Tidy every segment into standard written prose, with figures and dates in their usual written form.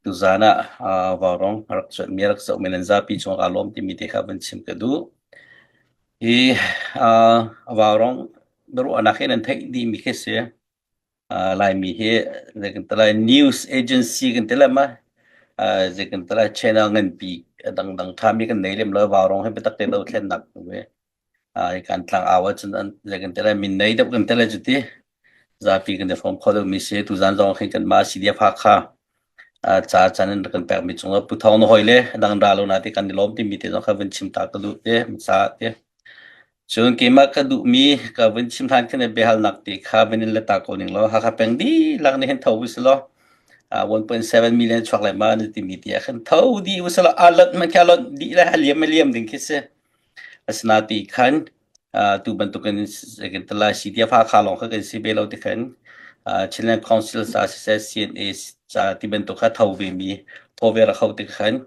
Tuzaan ah vaurawng a rak cuanhmi a rak zohmi nan zapi cung aa lawm timi te kha van chim ka duh. Hi vaurawng biaruahnak hi nan theih dihmi khi si. Laimi hi zei kan ti lai news agency kan ti lai ma zei kan ti lai channel nganpi a dangdang ṭhami kan nei lem lo vaurawng hi biatak te dothlennak kan tlang au ahcun zei kan ti lai min nei deuh kan ti lai cuti zapi kan i hrawm kho deuhmi si. Tuzaan zong khin kanmah CDF Hakha ca chan in kan pekmi cungah Pu Thawng na hawi le dang ra lo na ti kan i lawm timi te zong kha vun chim ta ka duh te hmasa te. Cun keimah ka duhmi ka vun chim hlan khin biahalnak ti kha vun in let ta ko ning law Hakha peng dihlak nih hin tho u sih law 1.7 million chuak lai ma na timi ti ah khin tho dih u sih law a lot man khi a lot dih le a liam a liam ding khi si. Asinain khan tu bantukin kan ti lai CDF Hakha lawng kha kan si ve lo ti khan Chinland Council ca siseh CNA ca ti bantuk kha tho ve mi tho ve ra kho ti khan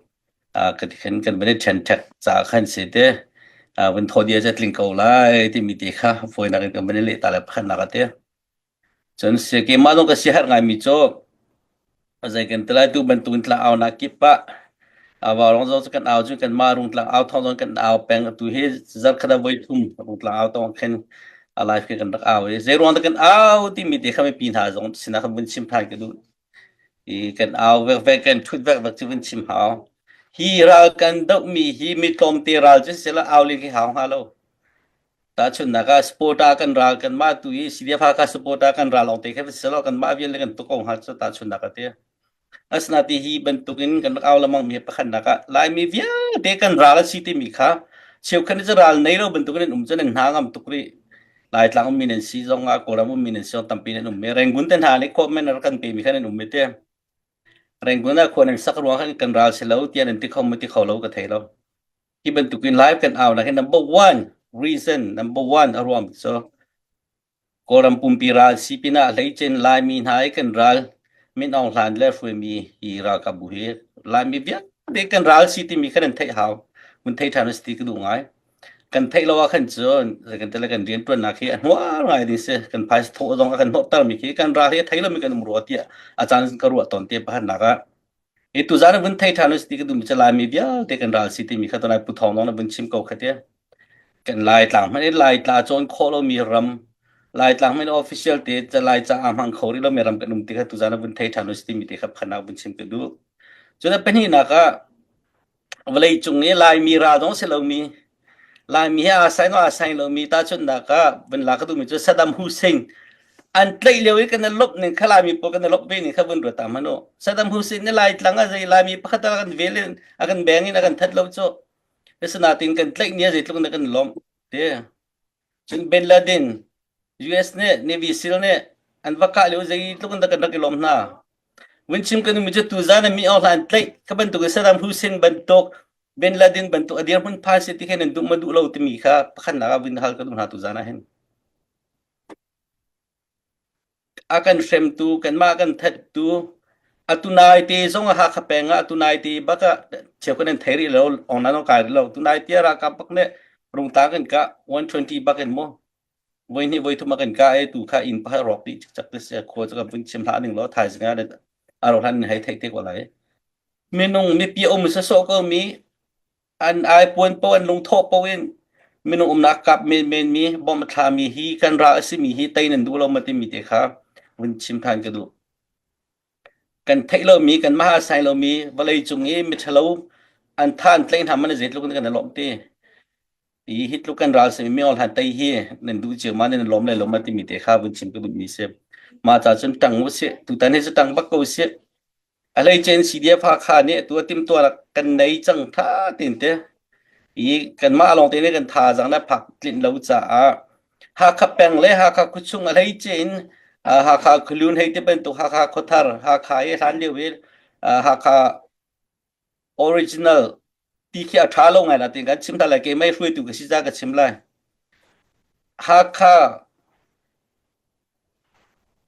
ka ti khan kan van i ṭhenṭhek ca khan si te vun tho dia ca tling ko lai timi ti kha fawinak in kan van i leh ta le pakhatnak a ti. Cun keimah zong ka siaherh ngaimi cu zei kan ti lai tu bantukin tlang aunak kip ah vaurawng zong cu kan au cu kanmah rungtlang au thawng zong kan au peng atu hi zarkhat ah voi thum rungtlang au tawng khin a live khi kan rak au i zei ruang dah kan au timi te kha mipi hna zong sinah khan vun chim than ka duh i kan au vekvek kan thut vekvek cu vun chim hau hi ral kan dohmi hi mi tlawmte ral cu sila au len khi hau hnga lo. Tahchunhnak ah supporter kan ral kanmah tu i CDF Hakha supporter kan ral lawng te kha si lo kanmah vial le kan tuk ko hnga cu tahchunhnak a ti. Asinain hi bantukin kan rak au lengmang mi pakhatnak ah Laimi vialte kan ral a si timi kha cheukhat nih cun ral nei lo bantukin an um cun an hna ngam tuk rih. Laitlang ummi nan si zong ah Kawlram ummi nan si zong tampi nan um i Rangoon te hna nih khawh men rak kan pemi kha nan um i te. Rangoon ah khua nan sak ruang khan kan ral si lo tiah nan ti kho maw ti kho lo ka thei lo. Hi bantukin live kan au nak hi number one reason number one a ruang cu Kawlram pumpi ral si pinah hleicen Laimi hna i kan ral Min Aung Hlaing le hruaimi hi ralkap bu hi Laimi vialte kan ral si timi kha nan theih hau. Mun thei ṭhan si ti ka duh ngai. Kan theih lo ah khan cun kan tele kan rianṭuannak hi a hnuar ngai ding si. Kan phaisa thawh zong a kan hnawhtermi khi kan ral hi a thei lomi kan um rua tiah a caan ka ruah tawn te pakhatnak ah. Hi tuzaan vun thei ṭhan us ti ka duhmi cu Laimi vialte kan ral si timi kha tunai Pu Thawng Nong na vun chim ko kha tia. Kan Laitlang hmanh in Laitla cawn khawh lomi ram, Laitlang hmanh in official te Laica aa hmang kho rih lomi ram kan um ti kha tuzaan vun thei ṭhan us timi te kha phanak vun chim ka duh. Cun a pahnihnak ah vawlei cung i Laimi ral zong si lomi Laimi he aa sai aa sai lomi tahchunhnak ah vun la ka duhmi cu Saddam Hussein an tlaih lio i kan i lawmh ning kha Laimi pawl kan i lawmh ve ning kha vun ruat ta hmanh u. Saddam Hussein nih Laitlang ah zei Laimi pakhat a kan vel in a kan beng in a kan that lo cu. Asinain kan tlaih ni ah zeitluk in kan lawmh ti. Cun Bin Laden US nih Navy SEAL nih an va kah lio zeitluk in dah kan rak i lawm hna. Vun chim kan um cu tuzan ah mi Aung Hlaing tlaih kha bantuk in Saddam Hussein bantuk Bin Laden bantuk a dirhmun phan si ti khin an duh ma duh lo timi kha pakhatnak ah vun hal ka duh hna tuzan ah hin. A kan hremtu kanmah kan thattu atu nai te zong ah Hakha peng ah atu nai te bak ah cheukhat nan thei rih lo ong nan kai rih lo tu nai te ralkap bak nih rungtang kan kah 120 bak in mu voi hnih voi thum a kan kah i tu kha inn pakhat rawk dih cikcak te si khua cu kan vun chim hlah ning law thaizing ah a ro hlan hei theih te ko lai minung mipi um sawsawh ko mi an ai puan po an lungthawh po in minung umnak kap menmen mi bom a thla mi hi kan ral a si mi hi tei nan duh lo ma timi te kha vun chim than ka duh kan theih lomi kan maha sai lomi vawlei cung i miṭhalo an tha an tlaih hna man zeitluk in kan i lawmh ti hi hi tluk kan ral simi mi hlan tei hi nan duh cio ma nan lawm le lo ma timi te kha vun chim ka duhmi si mah ca cun ṭang u sih tutan hi cu ṭang bak ko sih a hleicen CDF Hakha nih atu a timhtuah kan nei cang tha tin te i kanmah lawng te nih kan thazaang le phak tlinh lo caah Hakha peng le Hakha khuachung a hleice in Hakha khualun hei ti bantuk Hakha khuathar Hakha i hlan lio i Hakha original ti khi a ṭha lo ngai la tin kan chim ta lai keimah hruaitu ka si ca ka chim lai Hakha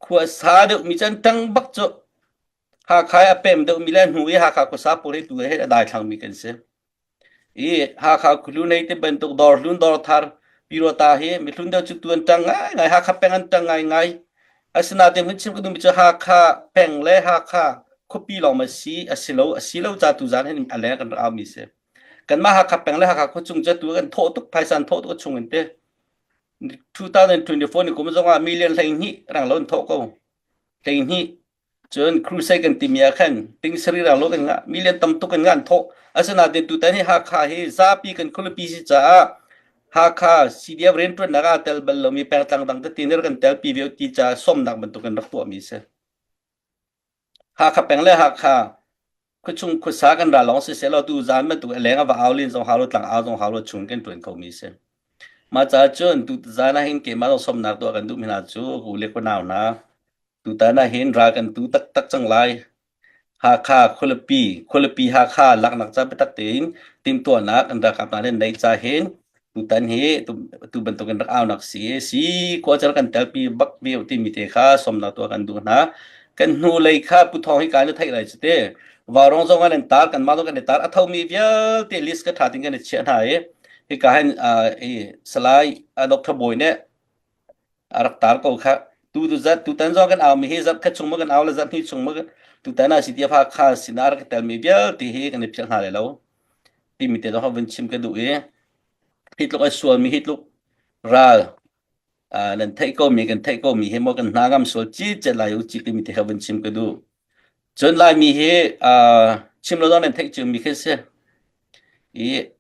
khua sa deuh mi chan ṭang bak cu Hakha i a pem deuh mi le hnu i Hakha khuasa pawl hi tu he a daithlang mi kan si I Hakha khulu nei te bantuk dawr hlun dawr thar Pirota hi mihlun deuh cu tu an ṭang ngaingai Hakha peng an ṭang ngaingai. Asinain hun chim ka duhmi cu Hakha peng le Hakha. khuapi lawng ma si a si lo a si lo ca tu zan hin a leng kan rak au mi si. Kanmah Hakha peng le Hakha khuachung cu tu kan thawh tuk phaisa an thawh tuk chung in te 2024 ni kum zong ah million 12 rang lo an thawh ko. 12 cun crusade kan timi ah khan ting sari rang lo kan ngah million tam tuk kan ngah an thawh. Asinain tutan hi Hakha hi zapi kan khualipi si caah Hakha CDF rianṭuannak ah tel bal lomi pengtlang dang tete nih kan telpi ve ti caah sawmnak bantuk in rak tuahmi si. Hakha peng le Hakha khuachung khuasa kan ra lawng siseh law tu zan bantuk a leng a va au len zong hau lo tlang au zong hau lo chung kan ṭuan khomi si. Mah caah cun tu zan ah hin keimah zong sawmnak tuah kan duhmi hna cu u le ka nau hna tutan ah hin ral kan tu taktak cang lai. Hakha khualipi khualipi Hakha laknak ca biatak tein timhtuahnak an ralkap hna nih an neih ca hin tutan hi tu bantukin rak aunak si si khua car kan telpi bak ve timi te kha somnak tuah kan duh hna. Kan hnu lei kha Pu Thawng hi kai na theih lai cu te. Vaurawng zong an tar kanmah zong kan i tar a thomi vialte list ka tha ting kan i chiah hna i hika hin Salai Dr. Bawi nih a rak tar ko kha tu tu zat tutan zong kan au mi hi zat khat chung ma kan au le zat hnih chung ma tutan ah CDF Hakha sinah rak tel mi vialte hi kan i philh hna lai lo timi te zong vun chim ka duh i hi tluk a sual mi hi tluk ral nan theih ko mi kan theih ko mi hi maw kan hna ngam sual ci chet lai u ci timi te kha vun chim ka duh cun laimi hi chim lo zong nan theih cio mi khi si i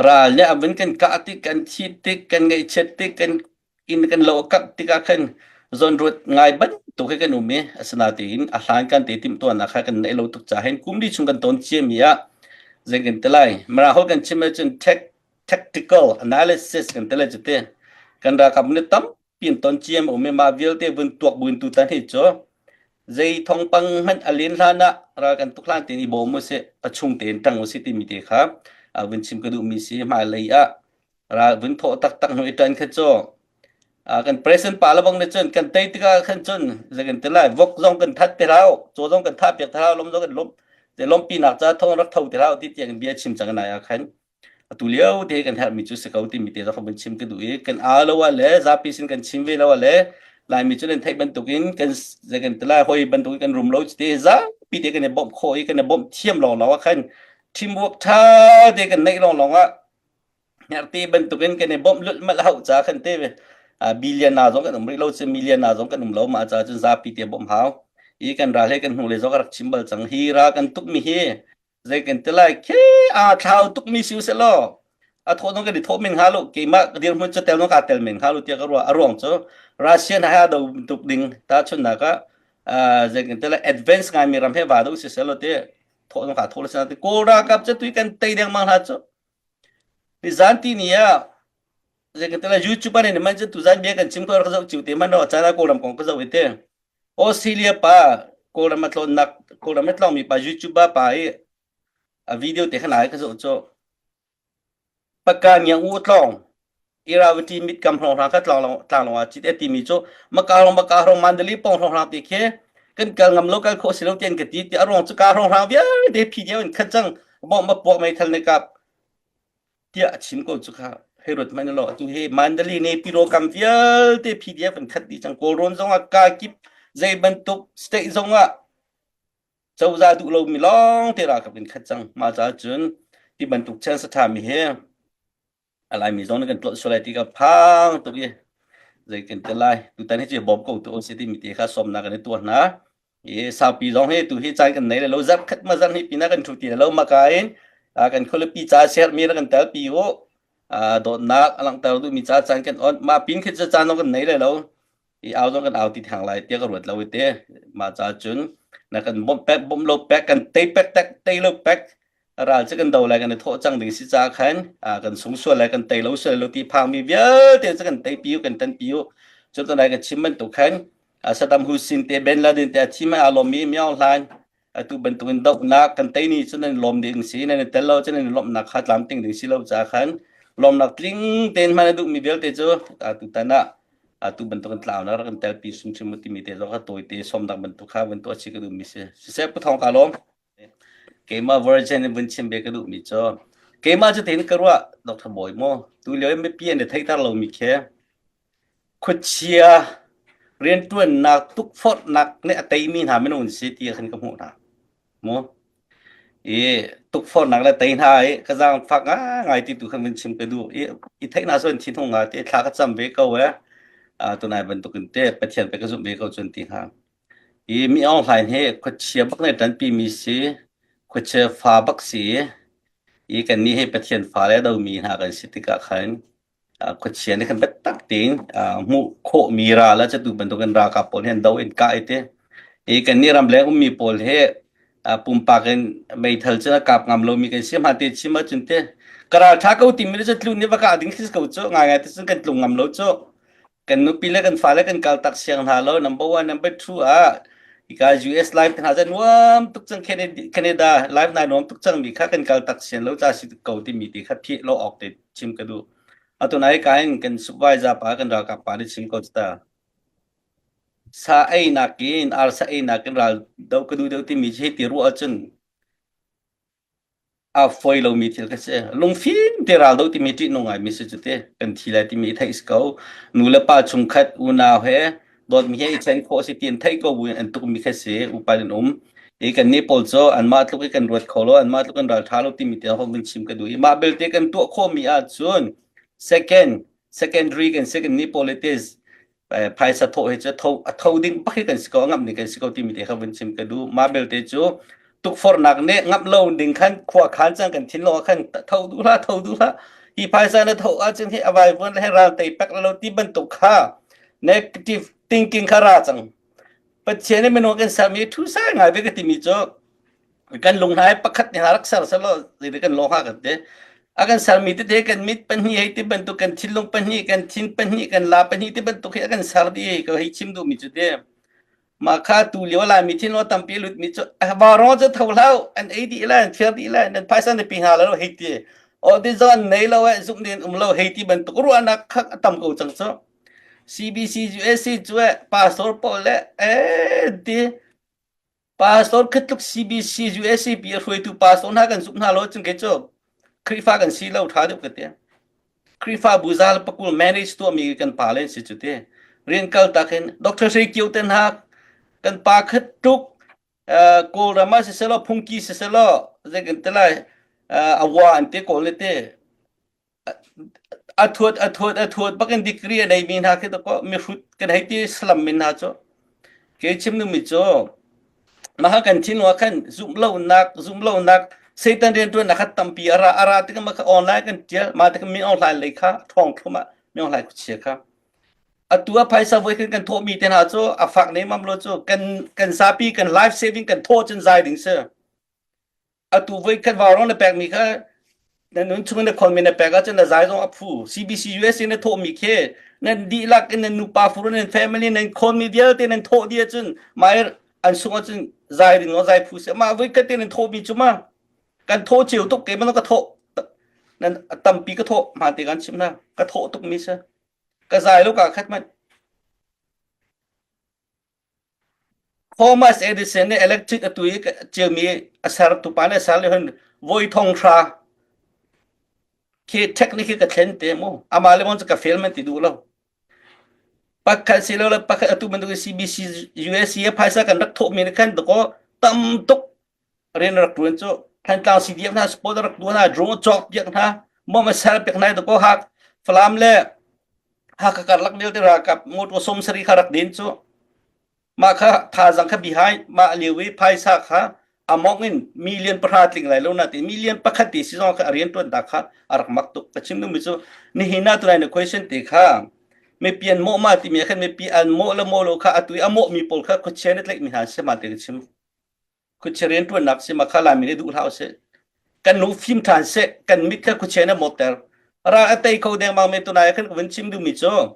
Ral nih a vun kan kah tik, kan thi tik, kan ngaihchiat tik, kan inn kan lo a kangh tikah khan zawnruat ngai bantuk hi kan um i asinain a hlan kan te timhtuahnak kha kan neih lo tuk caah hin kum li chung kan ton ciami ah zei kan ti lai Mara holh kan chim ahcun tactical analysis kan ti lai cu ti kan ralkap nih tam pin ton ciam um i mah vialte vun tuak buin tutan hi cu zei thawngpang hmanh a len hlan ah ral kan tuk hlan tein i bawm usih a chung tein ṭang usih timi te kha vun chim ka duhmi si hmailei ah ral vun thawh taktak hnu i ṭan kha cu kan president pa le bang nih cun kan tei tikah khan cun zei kan ti lai vok zong kan that te hlah caw zong kan thah piak te hlah lom zong kan lom lompinak ca thong rak tho te hlah ti tiang bia chim cang nai ah khan Atu lio te kan herhmi cu si ko timi te zong vun chim ka duh i kan aa lo ah le zapi sin kan chim ve lo ah le Laimi cu nan theih bantukin kan zei kan ti lai hoi bantukin kan rum lo te zapi te kan i bawmh khawh i kan i bawmh thiam lawnglawng ah khan teamwork ṭha te kan neih lawnglawng ah hngerhte bantukin kan i bawmh lulhmalh hauh ca khan te billion na zong kan um rih lo cu million na zong kan um lo mah ca cun zapi te bawmh hau i kan ral he kan hnu le zong ka rak chim bal cang hi ra kan tukmi hi zei kan ti lai khi aa thlau tukmi si usih law a thawh zong kan i thawh men hnga lo keimah ka dirhmun cu tel zong kaa tel men hnga lo tiah ka ruah a ruang cu Russia hna he aa do tuk ding tahchunhnak ah zei kan ti lai advance ngaimi ram he va do si seh law ti thawh zong kaa thawh lo si Kawl ralkap cu tui kan tei dengmang hna cu nizan ti ni ah zei kan ti lai YouTube ah ne man cu tuzan bia kan chim ko rak zoh ciu te man ro cana Kawlram kong ka zoh i te Australia pa Kawlram a tlawnnak Kawlram a tlawngmi pa YouTuber pa i a video te khan ai ka zoh cu Paka ngiang u tlawng Iravati mit kam hrong hrang kha tlang long tlang long ah chit e timi cu maka rong maka rong Mandali pong hrong hrang ti khi kan kal ngam lo kal khawh si lo tian ka ti ti a ruang cu ka hrong hrang vialte phi diau in khat cang bom ma puak meithal ne kap tiah a chim ko cu kha hei ruat hmanh law atu hi Mandalay ne Piro kam vialte PDF an khat dih cang Kawlrawn zong ah ka kip zei bantuk state zong ah cozah duh lomi lawng te ralkap in khat cang mah caah cun ti bantuk chance a ṭhami hi a Laimi zong nih kan tlawt sual lai ti ka phang tuk i zei kan ti lai tutan hi cu bawm ko tu si timi te kha sawmnak kan i tuah hna I saupi zong hi tu hi caan kan nei le lo zarh khat ma zarh hnih pinah kan ṭhu ti lo maka in kan khualipi ca sermi rak kan telpi u dawtnak a langhter duhmi ca caan kan on mah pin khi cu caan zong kan nei le lo i au zong kan au ti thang lai tiah ka ruat lo i te mah ca cun na kan bawmh pek bawmh lo pek kan tei pek tek tei lo pek ral cu kan do lai kan i thawh cang ding si ca khan kan sung sual lai kan tei lo sual lo ti phangmi vialte cu kan tei pi u kan tan pi u cu tu nai ka chim bantuk khan Saddam Hussein te Ben Laden te a thi mai aa lawmmi Myo Hlaing atu bantukin dohnak kan tei ni cu nan lawm ding si nan i tel lo cu nan lawmhnak kha tlamtling ding si lo ca khan lawmnak tling tein hman a duhmi vialte cu atu tan ah atu bantukin tlaunak rak kan telpi hrimhrim u timi te zong kha tawite sawmnak bantuk kha van tuah chih ka duhmi si siseh Pu Thawng ka lawm keimah virgin in vun chim ve ka duhmi cu keimah cu tein ka ruah Dr. Bawi maw tu lio in mipi an i theihter lomi khi Khuachia. Rianṭuannak tukforhnak nih a teimi hna minung an si ti khan ka hmuh hna. Mu i tukforhnak le tei hna i ka zaangfak ngai ti tu khan vun chim ka duh i i theih hna cun thinhung nga te thla ka cam ve ko e. Tunai bantukin te Pathian pe ka zumh ve ko cun ti hnga. I mi Aung Hlaing hi khuachia bak nih ṭanpi mi si, khuachia fa bak si i kannih hi Pathian fale a domi hna kan si tikah khan khuachia nih khan biatak tein hmuh khawhmi ral ah catu bantukin ralkap pawl hi an do in kah i ti. I kannih ramleng ummi pawl hi pumpak in meithal cun a kap ngam lomi kan si. Hmaan te chim ahcun te ka ralṭha ko timi le cu tlun nih va kah ding khi si ko cu. Ngaingai te cun kan tlung ngam lo cu. Kan nupi le kan fale kan kal tak siang hna lo. Number one, number two ah hika US life hna cu nuam tuk cang Canada life nai nuam tuk cang mi kha kan kal tak sian lo ca si ko timi ti kha phih lo awk te chim ka duh. Atu nai ka in kan supervisor pa kan ralkap pa nih chim ko ta. Sa ei nakin arsa ei nakin ral do ka duh deuh timi hi ti ruah ahcun a fawi lomi thil kha si. Lungfim te ral do timi ṭihnung ngaimi si cu te. Kan thi lai timi i theih si ko. Nu le pa chungkhat unau he dawtmi he i chen khawh si ti an theih ko buin an tukmi kha si. Upa an um. I kan nih pawl cu anmah tluk i kan ruat kho lo, anmah tluk kan ral ṭha lo timi tiang hong kan chim ka duh i mah belte kan tuah khawhmi ahcun second secondary kan si kan nih politics phaisa thawh hi cu tho a tho ding bak hi kan si ko a ngamh ding kan si ko timi te kha vun chim ka duh mah belte cu tukforhnak nih ngamh lo ding khan khua khan cang kan thin lo khan tho duh hlah tho duh hlah hi phaisa na tho ahcun hi avai vuan le ral tei pek lo ti bantuk kha negative thinking kha ra cang Pathian nih minung kan sermi thu sai ngai ve ka timi cu kan lung hna pakhat nih rak ser selaw zei kan lawng ha kan te a kan sermi tete kan mit pahnih hei ti bantuk kan thinlung pahnih kan thin pahnih kan la pahnih ti bantuk hi a kan ser dih ka hei chim duhmi cu te mah kha tu lio laimi thinlung tampi lutmi cu varo cu tho hlau an ei dih lai an thiar dih lai nan phaisa na pi hna lo hei ti o ti zong an nei lo eh zumh din um lo hei ti bantuk ruahnak kha a tam ko cang cu CBC USC cu pastor pawl le eh ti Pastor khi tluk CBC USCP a hruaitu pastor hna kan zumh hna lo cun kei cu Khrihfa kan si lo ṭha deuh ka ti. Khrihfa bu zal pakul manage tuahmi kan pa le si cu ti. Rian kal tak in Dr. Hre Kio te hna kan pa khat tluk Kawlram ah siselaw phungki siselaw zei kan ti lai awa an ti kawl le te A thuat a thuat a thuat bakin degree a neimi hna khi dakaw mihrut kan hei ti salam min hna cu. Kei chim duhmi cu mah kan thinlung ah khan zumhlonak zumhlonak Satan rianṭuannak kha tampi a ra a ra tikah mah kha online kan ṭial mah tikah min Aung Hlaing lei kha ṭhawng thlum ah Min Aung Hlaing khuachia kha atu a phaisa voi khan kan thawhmi te hna cu a fak nemam lo cu kan kan zapi kan life saving kan thawh cun zai ding si. Atu voi khat vaurawng na pekmi kha na nun chung na khonmi na pek ahcun na zai zong a phu. CBC USA na thawhmi khi nan dihlak in nan nupa furu nan family nan khonmi vialte nan thawh dih ahcun mah an sung ahcun zai ding zai phu si. Mah voi khat te nan thawhmi cu ma kan thawh cio tuk ke man ka thawh nan tampi ka thawh hmaan te kan chim na ka thawh tuk mi si. Ka zai lo ka khat man. Thomas Edison nih electric atu i ceumi a sertu pa nih a ser lio hin voi thong hra khi technique hi ka thlen te mu amah le mon cu ka fail man ti duh lo pakhat si lo le pakhat atu bantuk CBC USC a phaisa kan rak thawhmi nih khan dakaw tam tuk rian rak ṭuan cu Thantlang CDF hna support rak tuah hna drone cawk piak hna mom a ser piak hna dakaw hak Falam le Hakha karlak vialte ralkap motor 70 kha rak din cu mah kha thazang kha behind mah lio i phaisa kha among in million pahra tling lai lo na ti million pakhat ti si zong kha a rian tuan ta kha a rak mak tuk ka chim duhmi cu nihin ah tunai na question te kha mipi an mawh ma timi khan mipi an mawh le mawh lo kha atu i a mawh mi pawl kha khuachia nih tlaih mi hna si ma ti ka chim Khuachia rianṭuannak si ma kha Laimi nih duh hlah usih. Kan lung fim ṭhan seh, kan mit kha khuachia nih a mawtter. Ral a tei kho dengmang men tunai ah khan ka vun chim duhmi cu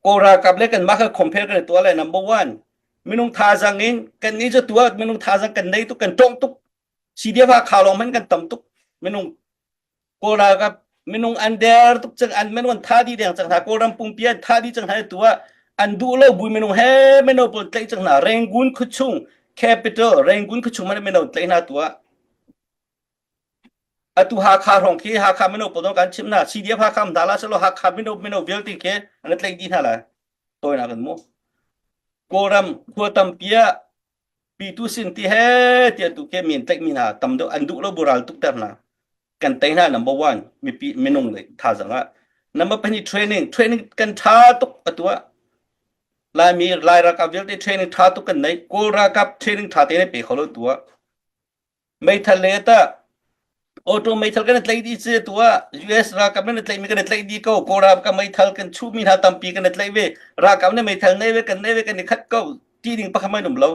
Kawl ralkap le kanmah kha compare kan i tuah lai number one minung thazang in kan nih cu tuah minung thazang kan nei tuk kan ṭawng tuk CDF Hakha lawng hmanh kan tam tuk minung Kawl ralkap minung an der tuk cang an minung an tha dih deng cang hna Kawlram pumpi an tha dih cang hna tu ah an duh lo bu minung he mino pawl tlaih cang hna Rangoon khuachung capital Rangoon khuachung man mino tlaih hna tu ah atu Hakha hrawng khi Hakha mino pawl kan chim hna CDF Hakha hna la selo Hakha mino mino vialte khi an tlaih dih hna lai. Tawinak in mu. Kawlram khua tampi ah pitu sin ti he tiah tu ke min tlaih mi hna tam deuh an duh lo bu ral tuk ter hna. Kan tei hna number one mipi minung le thazang ah. Number pahnih training training kan tha tuk atu ah. Laimi Lai ralkap vialte training tha tuk kan nei. Kawl ralkap training tha te ne pe kho lo tu ah. Meithal le tah auto meithal kan i tlaih dih ci tu ah US ralkap nan i tlaih mi kan i tlaih dih ko. Kawl ralkap meithal kan chuh mi hna tampi kan i tlaih ve. Ralkap nih meithal nei ve kan nei ve kan i khat ko. Ti ding pakhat hmanh um lo.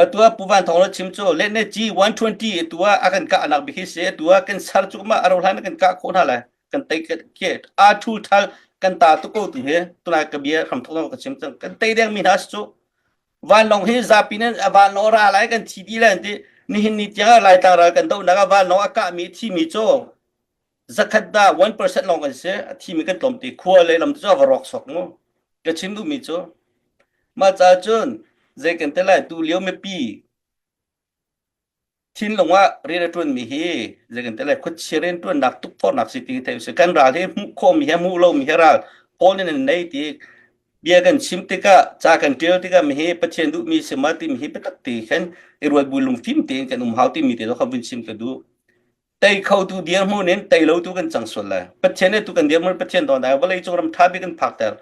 Atu ah Pu Van Thawng le chim cu lehne G120 atu ah a kan kah nak bik hi si atu ah kan sar cu ma aro hlan kan kah khawh hna lai kan tei ke a thu thal kan ta tu ko tu he tunai ka bia hram thok ka chim cang kan tei deng mi hna cu vanlawng hi zapi nan vanlawng ra lai kan thi dih lai ti nihin ni tiang ah Laitlang ral kan dohnak ah vanlawng a kahmi thimi cu zakhat dah 1% lawng kan si a thimi kan tlawm ti khua le lam cu a va rawk sawk mu ka chim duhmi cu mah ca cun zei kan te lai tu lio mipi Thinlung ah rian a ṭuanmi hi zeitintiah khuachia rianṭuannak tukforhnak si ti theih usih. Kan ral hi hmuh khawhmi he hmuh lomi he ral Paul nih nan nei ti bia kan chim tikah ca kan ṭial tikah mihi Pathian duhmi si ma timi hi biatak ti khan i ruat bu lungfim tein kan um hau timi te kha vun chim ka duh. Tei khotu dirhmun in tei lotu kan cang sual lai. Pathian nih tu kan dirhmun Pathian dawn ai vawlei cung ram ṭha bik kan phakter.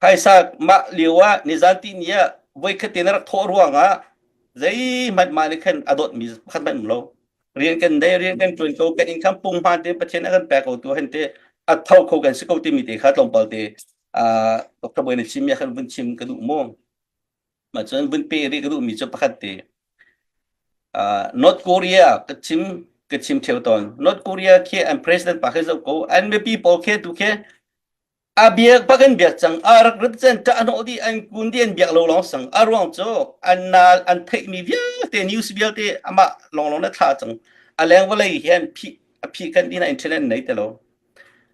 Phaisa mah lio ah nizan tihni ah voikhat te na rak thawh ruangah zeihmanh mah nih khan a dawtmi pakhat hmanh um lo. Rian kan nei, rian kan ṭuan ko, kan income punghman te Pathian a kan pek ko tu hen te a tho kho kan si ko timi te kha tlawmpal te Dr. Bawi na chimmi ah khan vun chim ka duh mu. Mah cun vun pe rih ka duhmi cu pakhat te. North Korea ka chim ṭheo tawn. North Korea khi an president pa khi zoh ko, an mipi pawl khi tu khi A biak bak in biak cang. A rak rat cang ṭah hnawh dih an kun dih an biak lo lawng sang. A ruang cu an naal an theihmi vialte news vialte amah lawnglawng na thlah cang. A leng vawlei hian phih a phih kan dih na internet nei ti lo.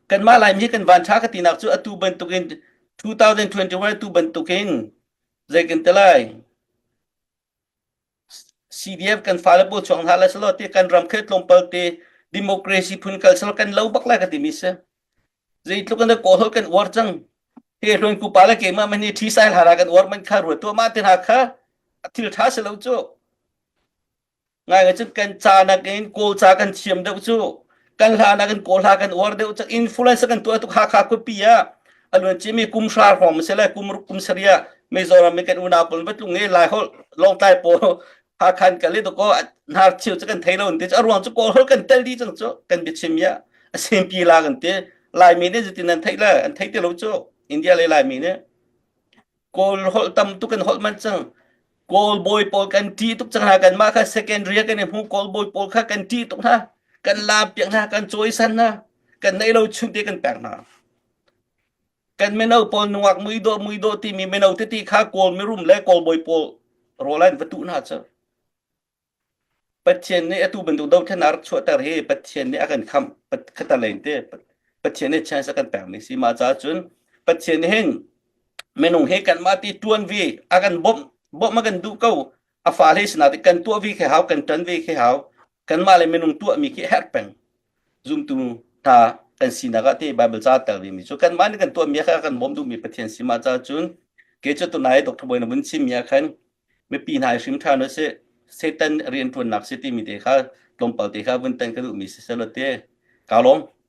Kanmah Laimi hi kan van ṭha ka tinak cu atu bantukin 2021 atu bantukin zei kan ti lai CDF kan fale pawl chuak hna lai selaw ti kan ram khi tlawmpal te democracy phun kal selaw kan lo bak lai ka timi si. Zeitluk in kawl holh kan uar cang. He hlun ku pa le keimah man hi thi sai hlara kan uar man kha ruat tu mah te hna kha thil tha si lo cu. Ngai ngai cun kan ca nakin kawl ca kan thiam deuh cu. Kan hla nakin kawl hla kan uar deuh cang. Influence kan tuah tuk Hakha khuapi ah a luan cimi kum hra hrawng si le kum ruk kum sarih ah Mizoram i kan unau pawl va tlung i Lai holh Lawngtlai pawl Hakhan kal i dakaw hnar cheu cu kan thei lo ti cu a ruang cu kawl holh kan tel dih cang cu kan biachim ya a sempi la kan ti Laimi nih zeitin an theih le an thei ti lo cu India le Laimi nih Kawl holh tam tuk kan holh man cang Kawl bawi pawl kan ṭih tuk cang hna kanmah kha secondary kan i hmu Kawl bawi pawl kha kan ṭih tuk hna kan laam piak hna kan cawisan hna kan neih lo chunte kan pek hna kan mino pawl nungak muidawh muidawh timi mino tete kha Kawl mirum le Kawl bawi pawl rawl an va tuh hna cu Pathian nih atu bantuk dothlennak rak chuahter hi Pathian nih a kan khamh khatalei te Pathian nih chance a kan pekmi si mah caah cun Pathian nih hin minung he kanmah ti ṭuan ve a kan bawmh bawmh a kan duh ko a fa hlei sinah kan tuah ve khi hau kan ṭan ve khi hau kanmah le minung tuahmi khi herh peng zumtu hna kan sinak ah ti Bible ca tel vemi cu kanmah nih kan tuahmi kha kan bawmh duhmi Pathian si mah caah cun kei cu tunai Dr. Bawi na vun chimmi ah khan mipi hna i hrim ṭhan usih Satan rianṭuannak si timi te kha tlawmpal te kha vun tan ka duhmi si selaw te ka lawm.